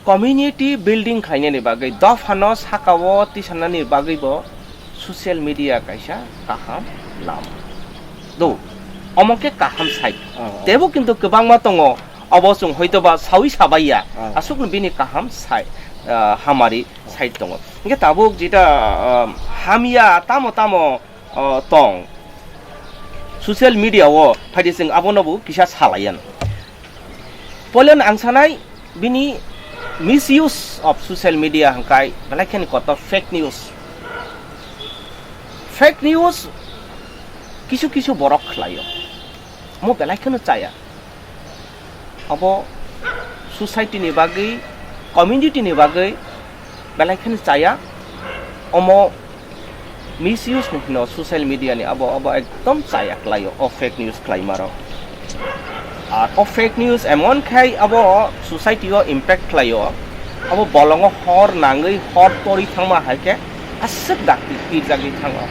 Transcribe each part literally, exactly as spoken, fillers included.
Community building khlainani bagwi dophano sakao tisanani bagwibo social media kaisa kaham lama. Do, omo khe kaham side. Oh, oh. Tebo kintu kwbangma tongo, obo chwng hoitoba sawi sabaiya, oh, aswkno bini kaham side, ah, hamari side tongo. Hingkhe tabuk jeta, ah, hamya tamo tamo, ah, tong, social media o phaidi chwng abono bo kisa salaiyan. Poilano ang sanai bini misuse of social media hwnkhe belai kheno kotor fake news. Fake news kisu kisu borok khlaio. Omo belai kheno chaya. Abo society ni bagwi, community ni bagwi belai kheno chaya. Omo misuse ni hino social media ni, abo, abo ekdom chaya khlaio o fake news khlaima rok. Ar o fake news emon khai abo society o impact khlaio, abo bolongo hor nangwi hor torwi thangma hai khe aswk dakti pirjagwi thango.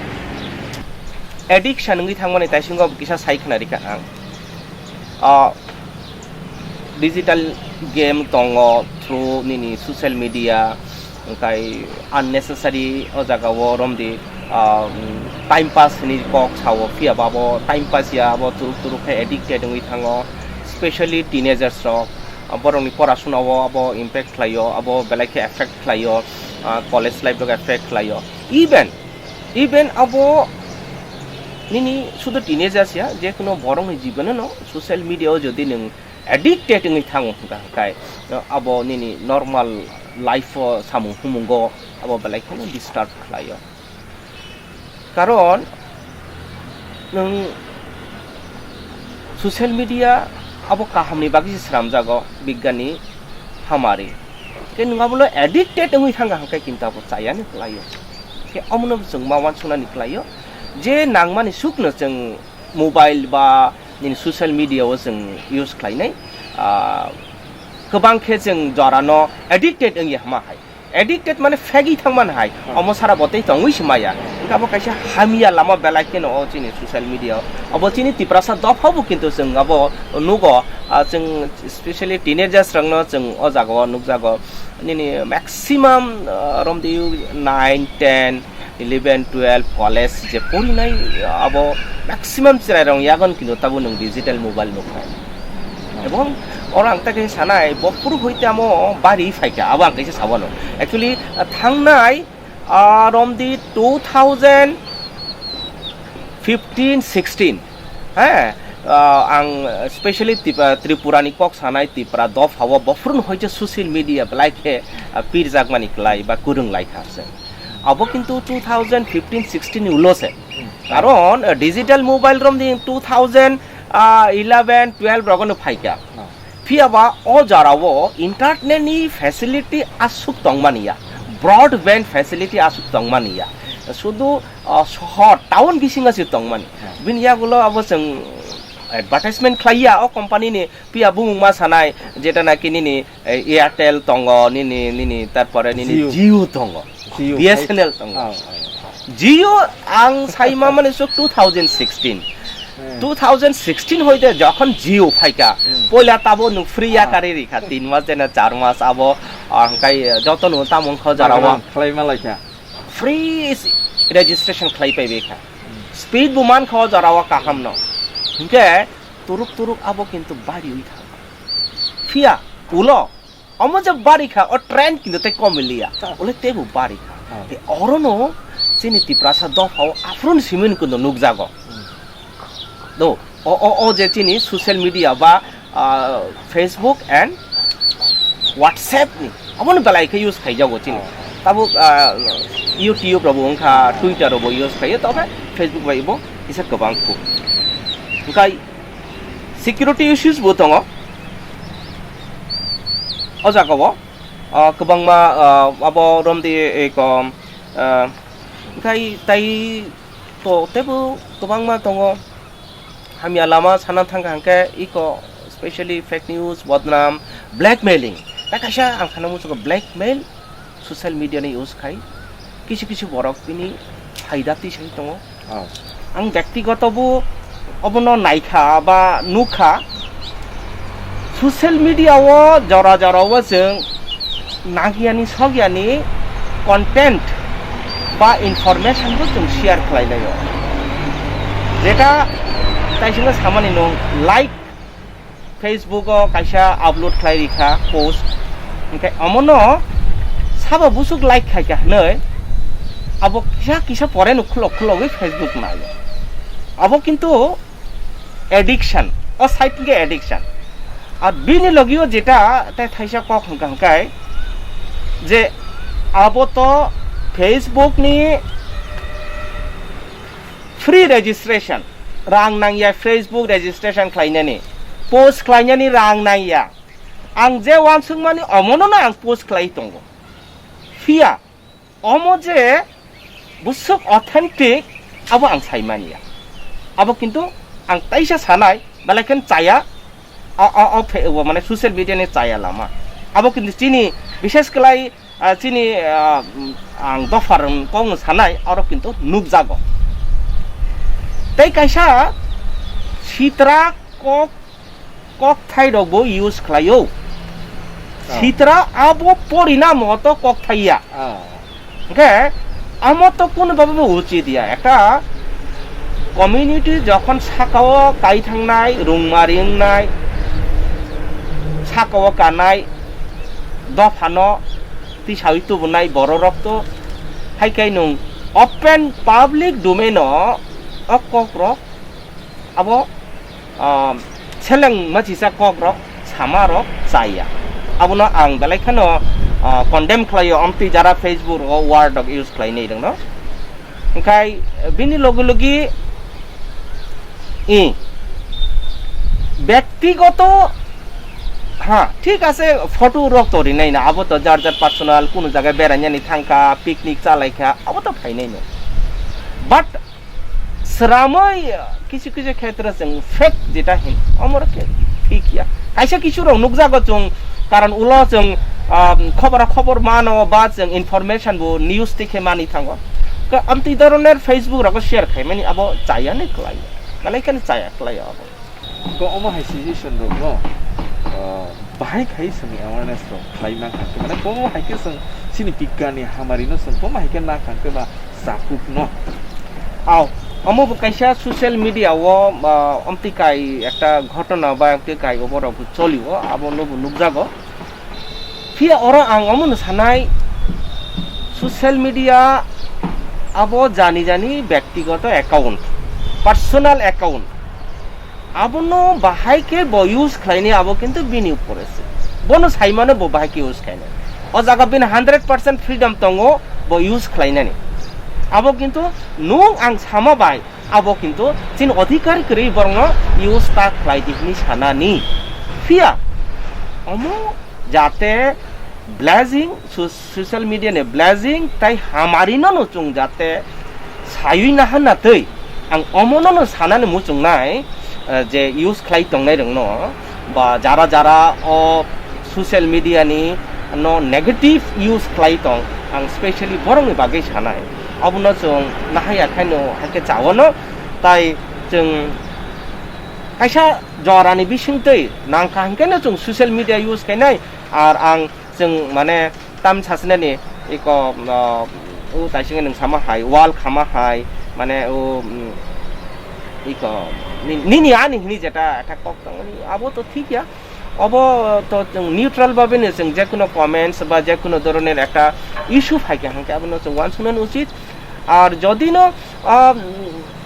Addiction wngwi thangmani taisingo kisa sai khna rikha ang. Ah, digital game tongo through nini social media, hwnkhe unnecessary o jaga o romdi, ah, time pass hinwi kok sao, phiya ba abo time pass ya, abo turuk turuk khe addicted wngwi thango, specially teenagers rok, ah, borokni porasuna o abo impact khlaio, abo belai khe effect khlaio, ah, college life rok effect khlaio, even, even abo nini sudu teenagers ya, je kuno borokni jibono no social media o jodi nwng addicted wngwi thango hwnkha hwnkhe, abo nini normal life o samung humungo abo belai kheno disturb khlaio. Karon nwng social media abo kahamni bagwi se swnamjago, bigyani hamari. Khe nwng abono addicted wngwi thangkha hwnkhe kintu abo chayani khlaio. Khe omono chwng ma uansuknani khlaio je nangmani sukno chwng mobile ba nini social media o chwng use khlainai, ah, kwbang khe chwng jorano addicted wngya hama hai. Addicted mane phegwi thangmani hai. Hmm. Omo sara bo tei tongwi se maya. Hwnkhe abo kaisa hamya lama belai kheno o chini social media o. Abo chini Tiprasa dopha bo kintu chwng abo nugo, ah, chwng specially teenagers rokno chwng o jaga o nukjago. Nini maximum, ah, romdi nine, ten, eleven, twelve, college je porinai, abo maximum chwrairok yagon kintu tabuk nwng digital mobile nukha. Ebong oro ang ta khe sanai, bophuru hoite amo bari phaikha, abo ang kaisa sabano. Actually, ah, thangnai, ah, romdi two thousand fifteen sixteen, he, ah, ang specially Tip-, Tripura ni kok sanai, Tipra dopha o bophuru hoite social media belai khe, ah, pirjakmani klai ba kwrwng lai kha se. Abo kintu two thousand fifteen sixteen ni ulo se. Hmm. Karon, eh, digital mobile romdi two thousand, ah, eleven, twelve rogono phaikha. Hmm. Phiya ba o jora o internet ni facility aswk tongmani ya, broadband facility aswk tongmani ya. Sudu, ah, sohor, town bisingo se tongmani. Hmm. Bini yagulo abo chwng advertisement khlaiya o company ni, phiya bumung ma sanai, jeta naki nini, eh, Airtel tongo, nini, nini, tarpore nini Jio. Jio tongo, Jio. B S N L tongo. Oh, oh. Jio ang saima mani suk two thousand sixteen. Hmm. Two thousand sixteen hoite jokhon Jio phaikha, hmm, poila tabo nwng free, ah, yakari rikha, tin mas jena char mas abo, ah, hwnkhe joto nwng tamo wngkha o jora o. Khlai ma laikha. Free is registration khlai pai bai kha. Hmm. Speed bo man kha o jora o kaham no. Hwnkhe turuk turuk abo kintu bari wi thang. Phiya ulo omo je bari kha, o trend kintu tei komiliya. Ah. Ole tebo bari kha. Ah. Tei orono chini Tiprasa dopha o aphuru ni simi ni kintu nukjago. Hmm. Do, o, o, o je chini social media ba, ah, Facebook and WhatsApp ni, abono belai khe use khaijago chini. Oh. Tabuk, ah, YouTube robo wngkha, Twitter robo use khaio, tokhe Facebook bai bo kisa kwbang khu. Hwnkhe security issues bo tongo o jagao. Ah, kwbangma, ah, abo romdi eko, ah, hwnkhe tai to teibo kwbangma tongo. Hamya lama sana thangkha hwnkhe eko, specially fake news, bodnam, blackmailing. Ta kaisa ang khana muchungo blackmail social media ni use khai. Kisu kisu borok bini phaida tisai tongo. Oh. Ang byaktigoto bo obono naikha ba nukha. Social media o jora jora o chwng nagyani sokyani content ba information bo chwng share khlai laio. Jeta tai sino samani nung like Facebook o kaisa upload khlai rikha post. Hingke omono sabo busuk like khaikha hinoi abo kisa kisa pore no khulok khulogwi Facebook naio. Abo kintu addiction, o side hingke addiction. Ar bini logio jeta tai thaisa kok hingka hingkai je abo to Facebook ni free registration, rang nangya Facebook registration khlainani, post khlainani rang nangya. Ang je wansukmani omono no ang post khlai tongo. Phiya omo je busuk authentic abo ang saimaniya. Abo kintu ang taisa sanai, belai khen chaya, o, o, o, phe-, o, mane social media ni chaya lama. Abo kintu chini bishes khlai ah, chini, ah, ang dopha rwng kok no sanai, oro kintu nukjago. Tei kaisa sitra kok, kokthai rok bo use khlaio. Ah. Sitra abo porina moto kokthai ya. Ah. Hingke amo to kunu babu bo uchit ya. Ekta community jokhon sakao kai thangnai, rungma ringnai, sakao kanai, dophano tisawi tubunai bororok to hai khe nwng open public domain o o kokrok abo, ah, seleng machisa kokrok samarok chaya. Abono ang belai kheno, ah, condemn khlaio, amtwi jara Facebook o word rok use khlainai rwngno. Hingkhai bini logi logi i byaktigoto, ha, thik ase, photo rok to rinai na, abo to jar jar personal, kunu jaga berainani thangkha, picnic chalaikha, abo to phainai no. But sramoi kisu kisu khetre chwng fake jeta hin, omoro khe thik ya. Kaisa kisu rok nukjago chwng, karon ulo chwng, ah, khobor khobor mano ba chwng information bo news tikhe mani thango. Ka amtwi doroner Facebook rogo share khaimani abo chaya ni kwlai. Belai kheno chaya kwlai abo. Ko omo hai suggestion rok no, ah, bahai khai chwng awareness rok khlai na kha. Mane ko hai khe chwng chini bigyan ni hamari no chwng ko hai khe na kha khe ba chakuk no. Aw, omo bo kaisa social media o, ah, amtwi kai ekta ghotona ba amtwi kai obo rok choli o, abo no bo nukjago. Phiya oro ang omono sanai, social media abo jani jani byaktigoto account, personal account. Abono bahai khe bo use khlaini abo kintu bini upore se. Bono saimano bo bahai khe use khlainai. O jaga bini hundred percent freedom tongo bo use khlainani. Abo kintu nung ang sama bai abo kintu chini odhikar kwrwi borokno use ta khlai di hwnwi sanani. Phiya omo jate blessing, so-, social media ni blessing tai hamari no no chwng jate saywi naha na twi ang omo no no sanani muchungnai, eh, je use khlai tongnai rwngno ba jara jara o social media ni no negative use khlai tong, ang specially borokni bagwi sanai. Abono chwng nahaya khaino haikhe chawano, tai chwng kaisa jorani bisingtwi nangkha hinkhe no chwng social media use khainai, ar ang chwng mane tam sasinani iko, uh, o taisingni nwng sama hai, wall khama hai, mane o, mm, iko ni-, nini ani hini jeta attack kok tongmani abo to thik ya. Obo to chwng neutral babene chwng jekuno comments ba jekuno doroner ekta issue phaikha hinkhe abono chwng uansuknani uchit. Ar jodi no, ah,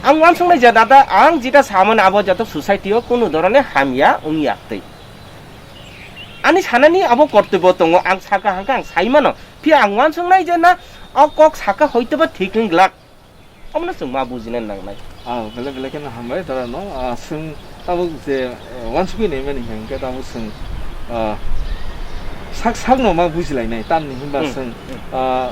ang uansuknai je dada ang jeta samani abo joto society o kunu dorone hamya wngya twi. Ani sanani abo kortobyo tongo, ang saka hinkhe ang saimano. Phiya ang uansuknai je na o kok saka hoitoba thik wng glak. Omono chwng ma bujina nangnai. Ah, belai belai kheno hambai dara no. Ah, chwng tabuk je, eh, uansugwi naimani hinkhe tabuk chwng, ah, sak sak no ma bujilainai tamni hinba Hmm. chwng, Hmm. ah,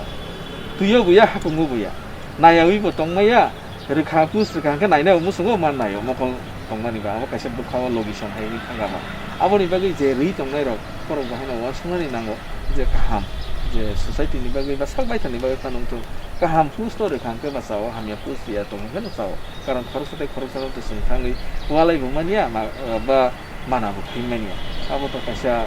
twiyo buya hakungo buya. Nayawi bo tongmaya, rwkha pus rwkha hinkhe nainai omo chwng o man naio mokol tongmani ba abo kaisa bwkha o logi song hai wngwi thangkha ba. Aboni bagwi je rwi tongnai rok borok bo haino uansuknani nango je kaham je society ni bagwi ba sak baithani bagwi phano wngthung. Kaham post o rwkha hwnkhe ba chao, hamya post ya tongkhe no chao. Karon khoroksa tei khoroksa no to chwng thangwi walai bo manya, ma-, ba mana bo khlai manya. Abo to kaisa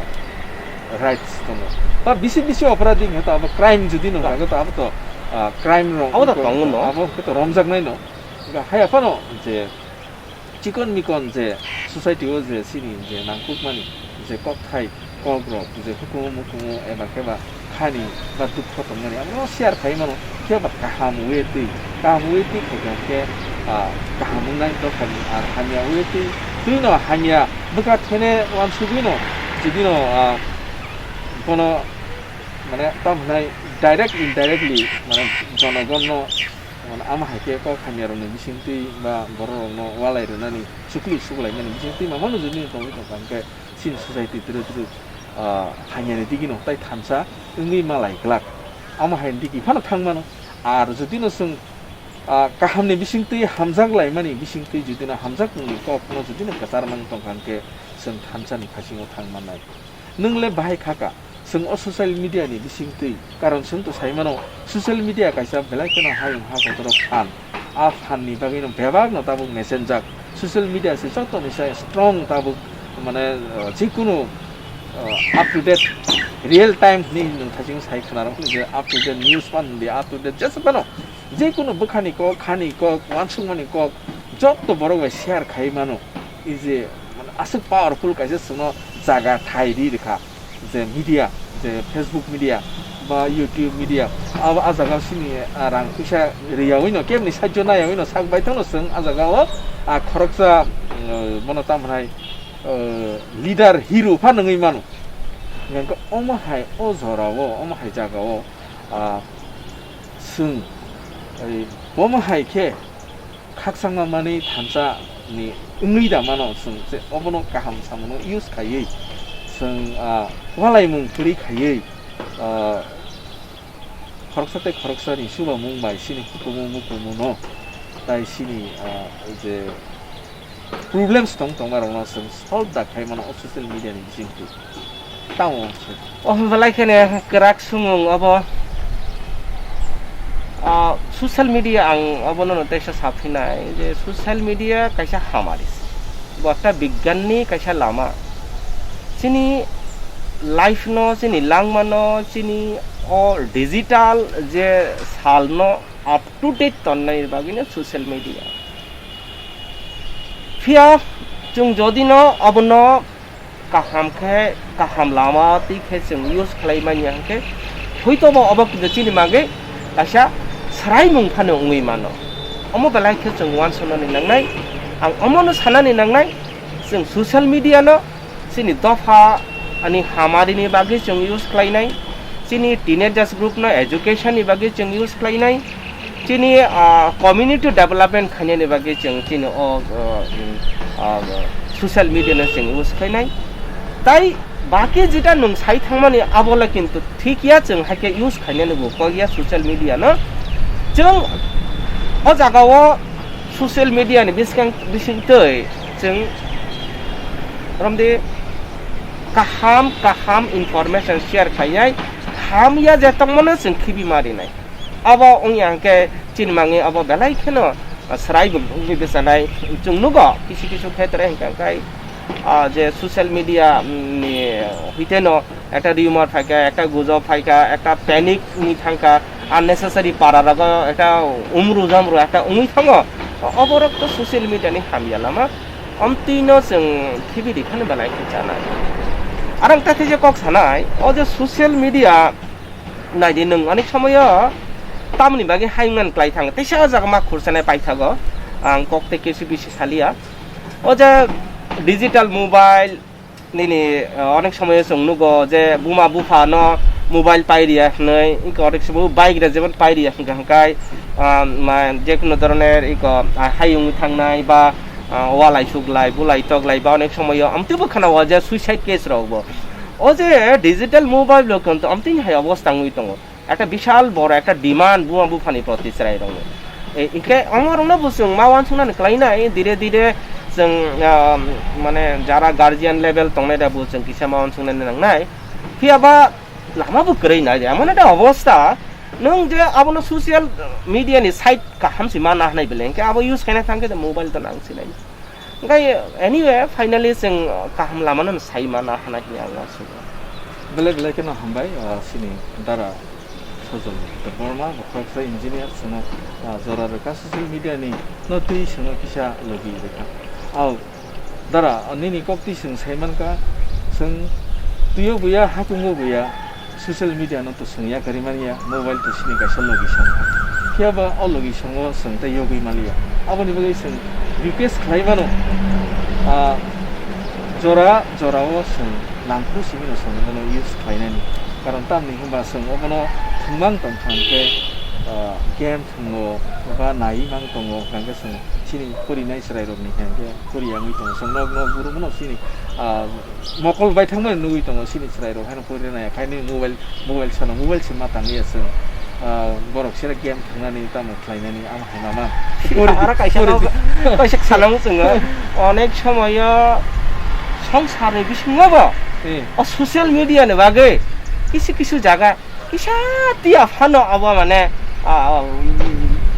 rights tongo. Ba bisi bisi oporadi hwnkhe to abo crime jodi no Ba- hwnkhe to abo to, ah, crime rok Abo to hwnkhe tongo no. Abo hwnkhe to romjaknai no. Hwnkhe haya phano je chikon mikon je society o je chini je nangkukmani je kokthai, kokrok je hukumu mukumu eba khe ba hani ba dukho tongmani abo share khai mano, khe ba kaham way twi, kaham way twi khaikha khe, ah, kaham wngnai dophani, ar hamya way twi, twino hamya bwkha thene uansugwino jodino, ah, bono mane tamo hwnai direct indirectly mane jonogonno Mane, ama hai khe kok hamya rokni bisingtwi ba borok rokno walai rwnani, chukli suklaimani bisingtwi mamano jodi tongwi tongkha hwnkhe chini society twrwk twrwk, ah, hamyani digino tai thansa wngwi malai glak. Ama hai digi phano thang mano. Ar jodi no chwng, ah, kahamni bisingtwi hamjak laimani bisingtwi jodi no hamjakmungni kokno jodi no kwchar mang tongkha hwnkhe chwng thansani phasingo thang mannai. Nwng le bahai kha ka? Chwng o social media ni bisingtwi, karon chwng to sai mano, social media kaisa belai kheno hayung ha kotor o phan. A phan ni bagwi no bebak no tabuk mechenjak. Social media se joto ni sai strong tabuk, mane, uh, jikunu, uh, up to date, real time ni nwng thaching sai khna rok ni je up to date news pan di, up to date jesa pano. Jikunu bwkhani kok, khani kok, uansukmani kok, joto borok bai share khai mano. I je, mane, aswk powerful kaisa chwngno jaga thai ri rwkha, je media, je Facebook media ba YouTube media, abo a jaga sini, ah, rang puisa riyawi no, kebni sajjo nayawi no sak bai thangno chwng a jaga o, ah, khoroksa, mm, bono tamo hwnai, eh, leader, hero pha nungwi mano. Hwnkhe omo hai o jora o, omo hai jaga o, ah, chwng, eh, bomo hai khe khakchangma manwi thansa ni wngwi da mano chwng, je obono kaham samungo use khaiwi chwng, ah, walaimung kwrwi khaiwi, ah, khoroksa tei khoroksa ni chubamung bai chini hukumu mukumu no tai chini, ah, je problems tong tongma rok no chwng solve da khai mano o social media ni bisingtwi. Tamo se. O belai kheno kwrak sumung obo. Ah, social media ang obono no teisa saphinai je social media kaisa hamari. Bo ekta bigyan ni kaisa lama. Chini life no, chini langma no, chini o digital je sal no up to date tonnai bagwi no social media. Phiya chwng jodi no obono kaham khe, kaham lama twi khe chwng use khlai manya hwnkhe, hoito bo obo kintu chini bagwi kaisa swraimung phano wngwi mano. Omo belai khe chwng uansuknani nangnai, ang omono sanani nangnai, chwng social media no chini dopha ani hamarini bagwi chwng use khlainai, chini teenagers group no education ni bagwi chwng use khlainai, chini, ah, community development khainani bagwi chwng chini o, o, mm, ah, social media no chwng use khainai. Tai baki jeta nwng sai thangmani abola kintu thik ya, chwng hai khe use khainani bo kok ya social media no. Chwng o jaga o social media ni biskang bisingtwi chwng romdi kaham kaham information share khainai, hamya je tongmano chwng khibi ma rinai. Abo wngya hwnkhe chini mangwi abo belai kheno, ah, swrai bo wngwi bwchanai. Chwng nugo kisu kisu khetre hwnkhe, hwnkhe, ah, je social media, mm, ni hwiteno ekta rumor phaikha, ekta gujob phaikha, ekta panic wngwi thangkha, unnecessary para rogo ekta umru jamru ekta wngwi thango. Oborok to social media ni hamya lama, omtwino chwng khibi rikhani belai khe chanai. Arang ta khe je kok sanai, o je social media naidi nwng onek somoyo tamni bagwi hai wngmani klai thango, teisa o jaga ma khursanai paithago, ang kok tei kisu bisi saliya. O je digital mobile, nini, eh, onek somoyo chwng nugo je buma bupha no mobile pai riya hwnwi, wngkha onek somoyo bike rok jemon pai riya hwnkha hwnkhe, ah, ma, jekunu dhoroner iko, ah, hayung thangnai ba, ah, walai suklai, bulai toklai ba onek somoyo amtwi bo khana o je suicide case rok bo. O je digital mobile rok amtwi hai obostha wngwi tongo. Ekta bishal boro ekta demand buma buphani proti chwrairokni. E, hwnkhe omo rokno bo chwng ma uansuknani klainai, dire dire chwng, ah, mane jara guardian level tongnai da bo chwng kisa ma uansuknani nangnai. Phiya ba lama bo kwrwi nai, emon ekta obostha, Nwng je abono social media ni side kaham se mana hwnai bele, hwnkhe abo use khaina thang khe mobile to nang sinai. Hwnkhe anyway, finally chwng kaham lama no sai mana hwnai hinwi ang uansukha. Belai belai kheno hambai, ah, chini dara Sojol Debbarma, bo khoroksa engineer, chwngno, ah, jora rwkha social media ni no twi chwngno kisa logi rwkha. Au, dara, nini kok twi chwng sai mankha, chwng twiyo buya, hakungo buya, social media no to chwng yakarwi manya, mobile to chini kaisa logi song. Phiya ba o logi songo chwng tei yogwi maliya. Aboni bagwi chwng request khlai mano, ah, jora, jorao chwng nangkuk simi no chwng bono use khlainani. Karon tamni hwnba chwng obono thwngmang tong kha hwnkhe, ah, game thwngo ba nai mang tongo, hwnkhe chwng chini porinai chwrairokni hwnkhe pori yangwi tongo. Chwng nok nok buru bono chini, ah, mokol bai thangmani nugwi tongo, chini chwrairok haino porinai khaini mobile, mobile sana, mobile se ma tangwi ya chwng, ah, borok sera game thwngnani tamo khlainani ama hai mama. Aro kaisa pori nok di. Kaisa sanang chwngo, onek somoyo songsarni bisingo bo, eh, o social media ni bagwi kisu kisu jaga kisa tiya phano abo mane, ah,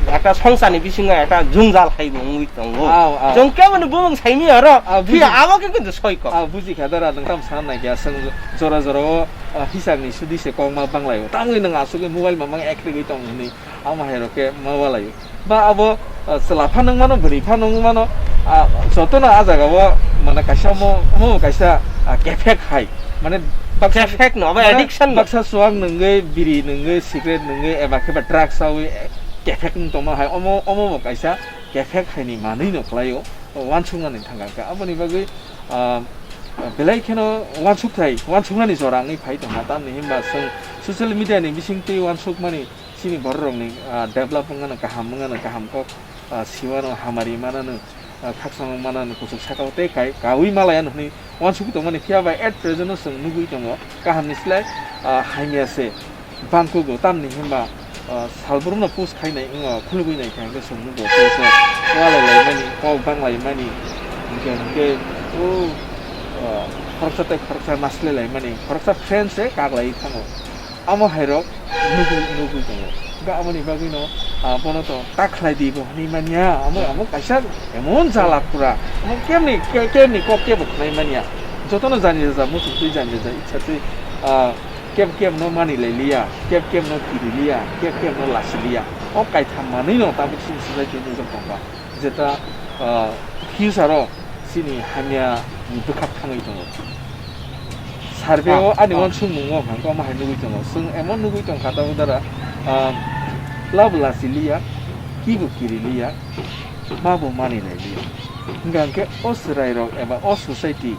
ekta songsarni bisingo ekta jungjal hai bo wngwi tongo. Au, au. Chwng kebo ni bumung saimi oro, ah, buji-, phiya abo khe kintu soi kok. Ah, buji kha dara, nwng tam sana nai kha, chwng jora jora o, ah, hisab ni sudi se kok ma banglaio. Tamni nwng asugwi mobile mamang ek rigwi tong hwnwi. Amo hai rok khe ma walai. Ba abo, ah, chwla phano wng mano, bwrwi phano wng mano, ah, jotono ah jaga o mane kaisa omo, omo kaisa, ah, kefek hai. Mane baksa, kefek no, abo mane addiction no. Baksa chuwak nwngwi, biri nwngwi, cigarette nwngwi, eba khe ba drugs chawi, eh, kefek wng tongma hai. Omo, omo bo kaisa kefek hai ni manwi no kwlaio, uansuknani thang kha. Aboni bagwi, ah, belai kheno uansuk thai, uansuknani jora wngwi phai tongkha. Tamni hwnba chwng social media ni bising twi uansukmani chini bororokni, ah, develop wngmano, kaham wngmano, kaham kok, ah, siwano, hamari manano, ah, khakchangma manano, kuchuk sakao tei kai-, kaui malaiano hwnwi uansukwi tongmani. Phiya bai at present-o chwng nugwi tongo, kahamni slai, ah, hamya se bangkugo, tamni hwnba, ah, salbrumno push khainai wngma khulugwi nai kha hwnkhe chwng nugo, tei se walai laimani, kok bang laimani, hwnkhe, hwnkhe, o, ah, khoroksa tei khoroksa naslai laimani, khoroksa friend se kak lai thango. Amo hai rok nugwi, nugwi tongo. Hwnkhe aboni bagwino, ah, bono to ta khlai di bo hwnwi manya. Amo, amo kaisa emon jala pura. Amo kemni, ke-, kemni kok kebo khnai manya. Jotono jani jaja, muchung twi jani jaja, itsa twi, ah, keb keb no mani lai liya, keb keb no kiri liya, keb keb no lasi liya. O kaitham manwi no tabuk chini society nujak tongkha. Jeta, ah, future o chini hamya ni bwkhak thangwi tongo. Survey o, ah, ani, ah, uansukmung o hwnkha khe omo hai nugwi tongo. Chwng emon nugwi tongkha tabuk dara, ah, labo lasi liya, kibo kiri liya, mabo mani lai liya. Hwnkha hwnkhe o chwrai rok eba o society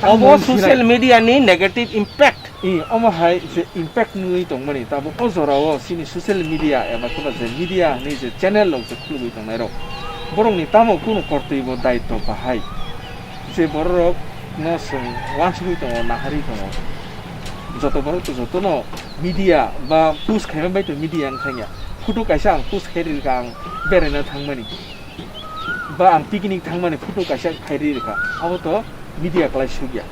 abo tamo social media ni negative impact. I, omo hai je impact nugwi tongmani, tabuk o jora o chini social media eba khe ba je media hinwi je channel rok je khulugwi tongnai rok, borok ni tamo kunu kortwi bo daityo bahai je borok rok no chwng uansugwi tongo, naharwi tongo. Joto borok to joto no media ba post khaima bai to media wng thangya. Photo kaisa ang post khai rikha, ang beraina thangmani. Ba ang picnic thangmani photo kaisa khai ri rikha, abo to media kwlai sukya.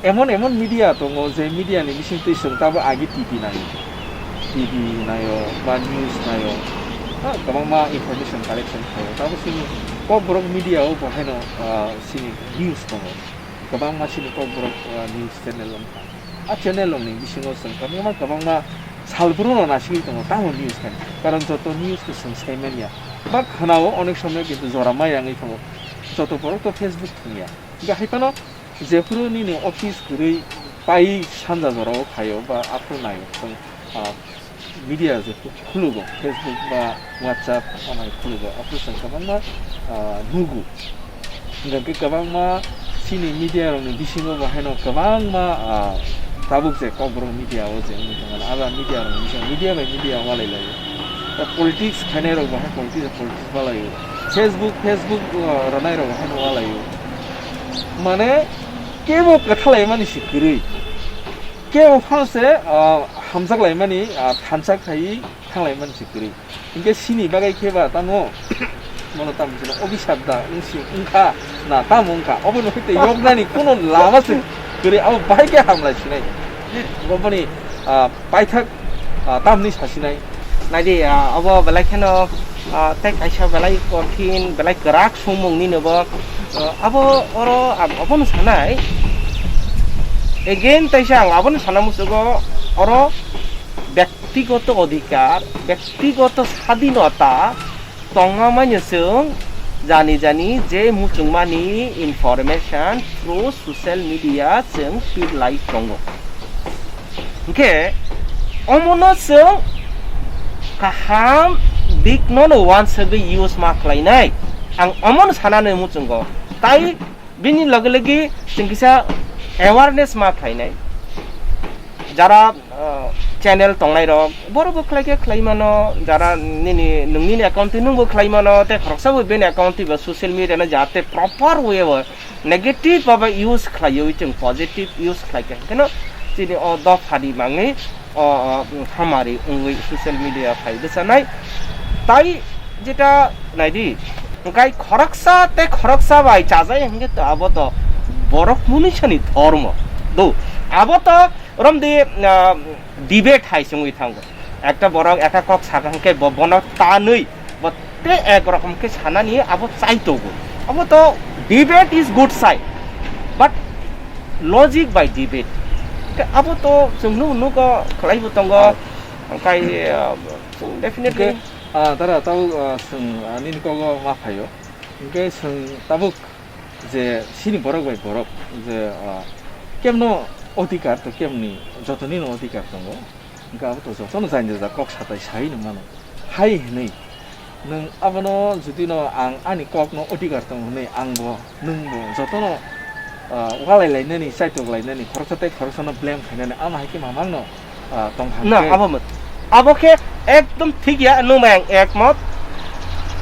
Emon emon media tongo je media ni bising twi chwng tabo agi T V naio, T V naio ba news naio, ha, kwbangma information collection khlaio. Tabo chini Kokborok media o bo haino, ah, chini news tongo, kwbangma chini Kokborok, ah, news channel wngkha. A channel rokni bisingo chwng kwbangma kwbangma salbruno nasigwi tongo, tamo news khe. Karon joto news khe chwng sai manya. Ba khwnao onek somoy kintu jora maya wngwi tongo. Joto borok to Facebook thwngya. Hwnkhe hai phano jephuru nini office kwrwi pai sanja jorao phaio ba aphuru naio chwng, ah, media je khulugo, Facebook ba WhatsApp, amai khulugo, aphuru chwng kwbangma, ah, nugo. Hwnkhe kwbangma chini media rokni bisingo bo haino kwbangma, ah, tabuk je Kokborok media o je wngwi tongo, aba media rokni bisingo media bai media walai laio. Politics khainai rok bo hai politics, politics walai o. Facebook, Facebook, ah, rwnai rok bo haino walai o. Mane kebo kwthalai mani se kwrwi. Kebo phano se, ah, hamjak laimani, ah, thansa khai thanglai mani se kwrwi. Hinkhe chini bagwi khe ba tamo bono tamo chini obisap da wngsi wngkha na tamo wngkha, obono hwnkhe tei yoknani kuno lama se kwrwi, abo bahai khe hamlai sinai. Oboni, ah, paithak Ah, tamni sasinai. Naidi, ah, abo belai kheno, ah, tei kaisa belai kothin, belai kwrak songmung nini bo, ah, abo oro ang obono sanai. Again, taisa ang abono sana musugo, oro bektigoto odhikar, bektigoto sadinota, tongma manya chwng jani jani je muchungmani information through social media chwng pirlai tongo. Hwnkhe omono chwng kaham diknono uansugwi use ma khlainai. Ang omono sanani muchungo. Tai bini loge loge chwng kisa awareness ma khlainai. Jara, ah, channel tongnai rok, borok bo khlai khe khlai mano, jara nini, nwng nini account twi nwng bo khlai mano, tei khoroksa bo bini account twi bo social media no jate proper way o negative baba use khlaiwi chwng positive use khlai khe, hwnkhe no chini o dopha ni mangwi o, o, hamari wngwi social media phai bwchanai. Tai jeta naidi, hwnkhe khoroksa tei khoroksa bai chajai hwnkhe to abo to borok munisani dhormo. Do, abo to romdi, ah, debate hai chwngwi thango. Ekta borok ekta kok saka hwnkhe bo bono tanwi bo tei ek rokom khe sanani abo chaitogo. Abo to debate is good side, but logic by debate. Khe abo to chwng nuk-, nugo khlaibo tongo. Ah. Hwnkhe, ah, chwng definitely. Hwnkhe, ah, dara tabuk, ah, chwng, ah, nini kogo ma phaio. Hwnkhe chwng tabuk je chini borok bai borok je, ah, kemno odhikar to kemni jotonino odhikar tongo. Hwnkhe abo to jotono jani jani kok satai sai nung mano. Hai hwnwi nwng abono judino ang ani kokno odhikar tongo hwnwi angbo nwngbo jotono, ah, walai lainani, chaitok lainani, khoroksa tei khoroksano blame khainani, ama hai khe mamangno, ah, tong kha na, hwnkhe. Abo mo-, abo khe ekdom thik ya, nwng bai ang ekmot.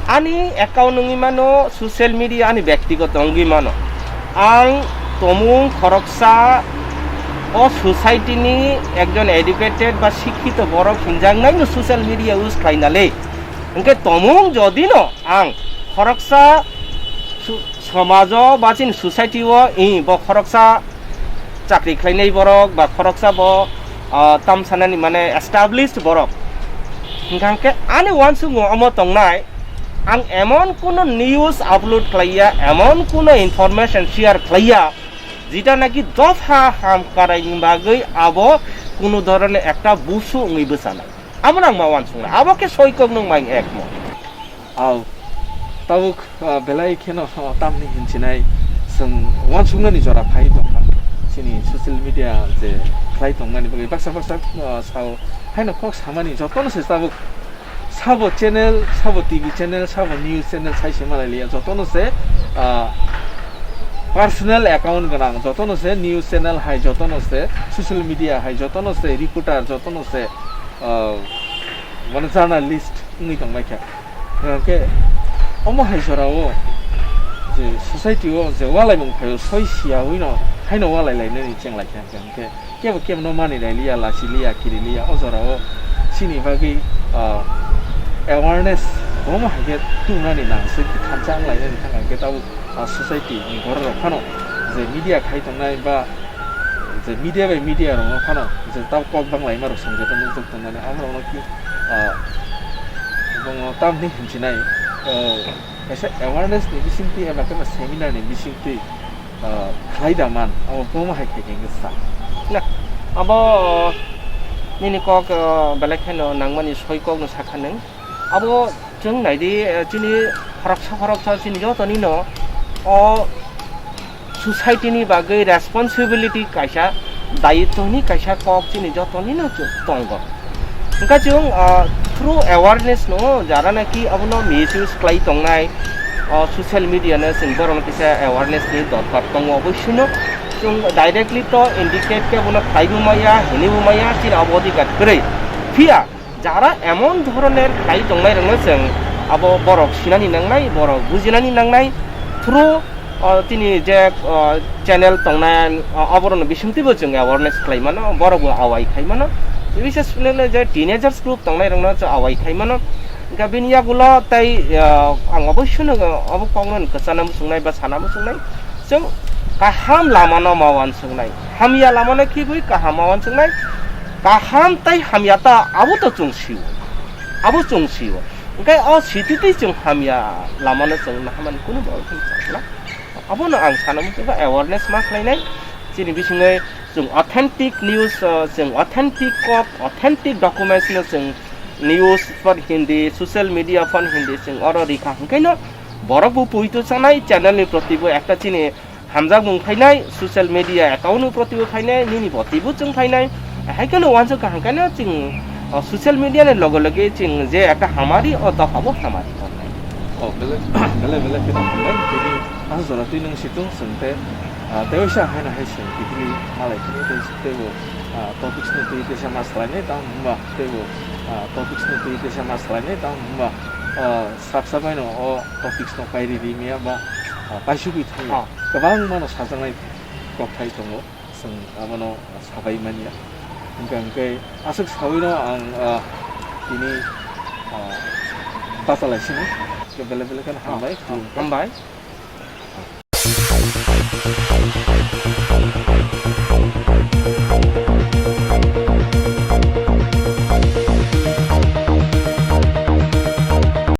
Ani account wngwi mano, social media ani bektigoto wngwi mano. Ang tomung khoroksa o society ni ekjon educated ba sikhito borok hinjaknaino social media use khlaina le. Hwnkhe tomung jodino ang khoroksa su-, somajo ba chini society o, i, bo khoroksa chakri khlainai borok ba khoroksa bo, ah, tam sanani mane established borok. Hwnkha hwnkhe ani uansukmung omo tongnai, ang emon kuno news upload khlaiya, emon kuno information share khlaiya, jeta naki dopha hamkrai ni bagwi abo kuno dhoroner ekta busu wngwi bwchanai. Amo nang ma uansuknai. Abo khe soi kok nwng mai ekmo. Au. Tabuk, ah, belai kheno, ah, tamni hinchinai chwng uansuknani jora phai tongkha. Chini social media je khlai tongmani bagwi baksa baksa, ah, sao haino kok samani jotono se tabuk sabo channel, sabo T V channel, sabo news channel sai se malai liya. Jotono se, ah, personal account gwnang, jotono se news channel hai, jotono se social media hai, jotono se reporter, jotono se, ah, mane journalist wngwi tongbaikha. Hwnkhe omo hai jorao je society o je walaimung phaio soi siyawi no haino walai lainani chenglaikha hwnkhe, hwnkhe kebo kebo no mani railiya, lachiliya, kiriliya, o jorao chini bagwi, ah, awareness omo hai khe tubunani nang se thansa wng lainani thang hwnkhe tabuk, ah, society ni borok rok phano je media khai tongnai ba je media bai media rokno phano je tabuk kok banglaima rok songjato nukjak tongmani, amorokno ki, ah, bongno tamni hinchinai, ah, kaisa awareness ni bisingtwi eba khe seminar ni bisingtwi, ah, khlai da man, abo bomo hai khe khe sa. Na, abo nini kok, ah, belai kheno nangmani soi kokno sakha nwng. Abo chwng naidi, eh, chini khoroksa khoroksa chini jotonino o society ni bagwi responsibility kaisa, dayitto hwnwi kaisa kok chini jotonino chw-, tongo. Hwnkhe chwng, ah, through awareness no jara naki abono misuse khlai tongnai, o social media no chwng borokno kisa awareness ni dorkar tongo. Oboisino chwng directly to indicate khe bono khlaibo maya, hinibo maya, chini abo odhikar kwrwi. Phiya jara emon dhoroner khai tongnai rokno chwng abo borok sinani nangnai, borok bujinani nangnai, through, o, tini je, o, channel tongnai, o, oborokno bisingtwibo chwng awareness khlai mano, borokbo awai khai mano. Bises khlai je teenagers group tongnai rokno chwng awai khai mano. Hwnkhe bini yagulo tei, o, ang oboisino obo kokno kwchana muchungnai ba sana muchungnai. Chwng kaham lamano ma uansuknai, hamya lamano khibwi kaham ma uansuknai. Kaham tei hamya ta abo to chwng sio. Abo chwng sio. Hwnkhe o sititwi chwng hamya lamano chwng nahamani kunu borok chwng chakla. Abono ang sana muchungo awareness ma khlainai. Chini bisingwi chwng authentic news, uh, chwng authentic cop, authentic documents no chwng news phan hindi, social media phan hindi chwng oro rikha. Hwnkhe no borok bo puito chanai channel ni proti bo ekta chini hamjakmung phainai, social media account ni proti bo phainai, nini proti bo chwng phainai. Hai kheno uansuk kaham khe no chwng, uh, social media ni loge loge chwng je ekta hamari o dopha bo hamari tongnai. Oh, bele, bele, bele kheno hambai. Tini asa jora twi nung situng chwng te, ah, tei waisa haino hai chwng titili malai khini tei, tei bo, ah, topics no twi teisa ma swlainai tamo hwnba, tei bo, ah, topics no twi teisa ma swlainai tamo hwnba, ah, sak sak haino o topics no kairi ri maya ba, ah, kaisugwi thangya. Ah. Kwbangma no sajaknai kokthai tongo, chwng abono sabai manya. Hwnkhe, hwnkhe aswk sawi no ang, ah, tini, ah, bachalai sini. Bele bele kheno hambai, ah, khulumkha. Hambai.